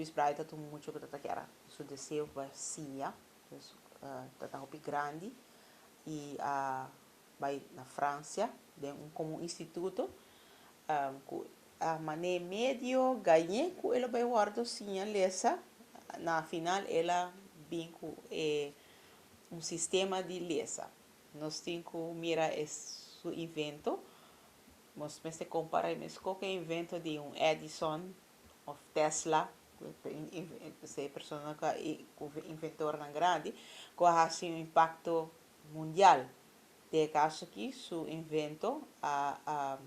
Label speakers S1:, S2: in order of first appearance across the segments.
S1: Luis Braille ta un mucha ku ta kier su deseo pa siña, dus ta hopi grandi i a bai na Francia den un komo un instituto ku a man'é medio gañ'é ku el a bai wòrdu siña lesa. Na final el a bin ku e un sistema di lesa. Nos tin ku mira e su invento. Nos mester kompará e meskos ku e invento di un Edison òf Tesla, e persona ku inventornan grandi ku a hasi un impakto mundial. Den e kaso aki su invento a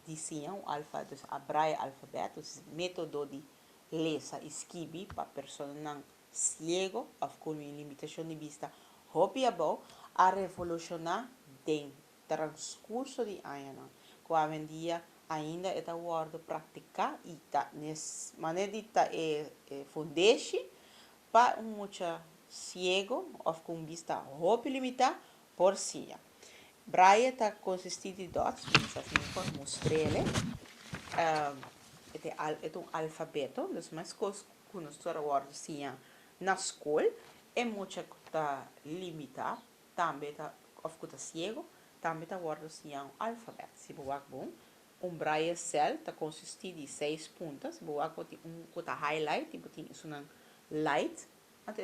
S1: disiña un alfa, dus a braille alfabet, dus método di lesa i skibi pa personanan siego òf ku un limitashon di bista hopi abou, a revolushoná den transkurso di añanan, ku awendia ainda e ta wòrdu praktiká i ta nes manera di ta e fundeshi pa un mucha siego òf ku un bista hopi limitá por siña. Braille ta konsistí di dots, mi sa si mi por mustr'el. E ta un alfabeto, dus meskos ku nos tur a wòrdu siña na skol, e mucha ku ta limitá tambe ta òf ku ta siego tambe ta wòrdu siña un alfabèt. Si bo wak bon, un braille cel ta konsistí di seis punta. Si bo wak bo tin un ku ta highlight i bo tin esunnan light. Anto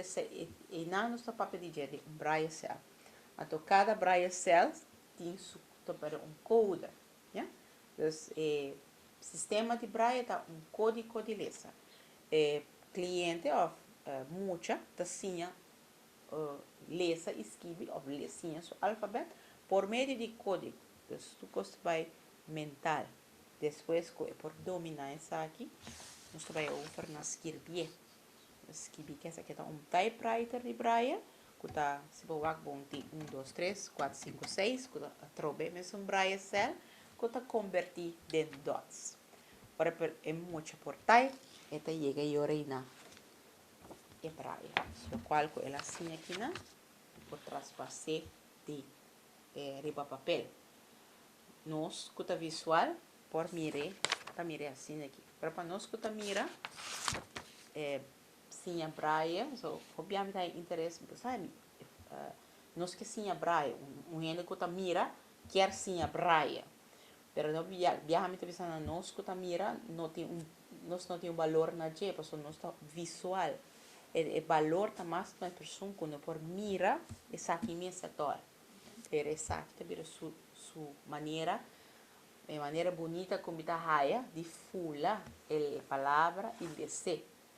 S1: einan nos ta papia di dje di un braille cel. Anto kada braille cel tin su ta pone un kode, ya. Dus e sistema di braille ta un kódigo di lesa. E kliente òf mucha ta siña lesa i skibi òf siña su alfabèt por medio di kódigo. Dus tur kos ta bai mental. Despues ku e por dominá esaki, nos ta bai over na skirbié. Skibi ke esaki ta un typewriter di braille ku ta si bo wak bon tin un, dos, tres, kuater, sinku, seis ku ta atrobe mesun braille sèl ku ta kombertí den dots. Ora e mucha por type e ta yega e ora ei na e braille. Lokual ku el a siña akinan por traspas'é di riba papel. Nos ku ta visual por mir'é, ta mir'é asina aki. Pero pa nos ku ta mira e siña braille, so hopi ami ta hay interes, bo sa nos ke siña braille, un hende ku ta mira kier siña braille. Pero no biaha mi ta bisa na nos ku ta mira no tin un nos no tin un balor na dje pasobra nos ta visual. E balor ta mas na e persun ku no por mira esaki mes atòl. Pero esaki ta bira su su manera, e manera bunita ku mi ta haya di fula e palabra i les'é.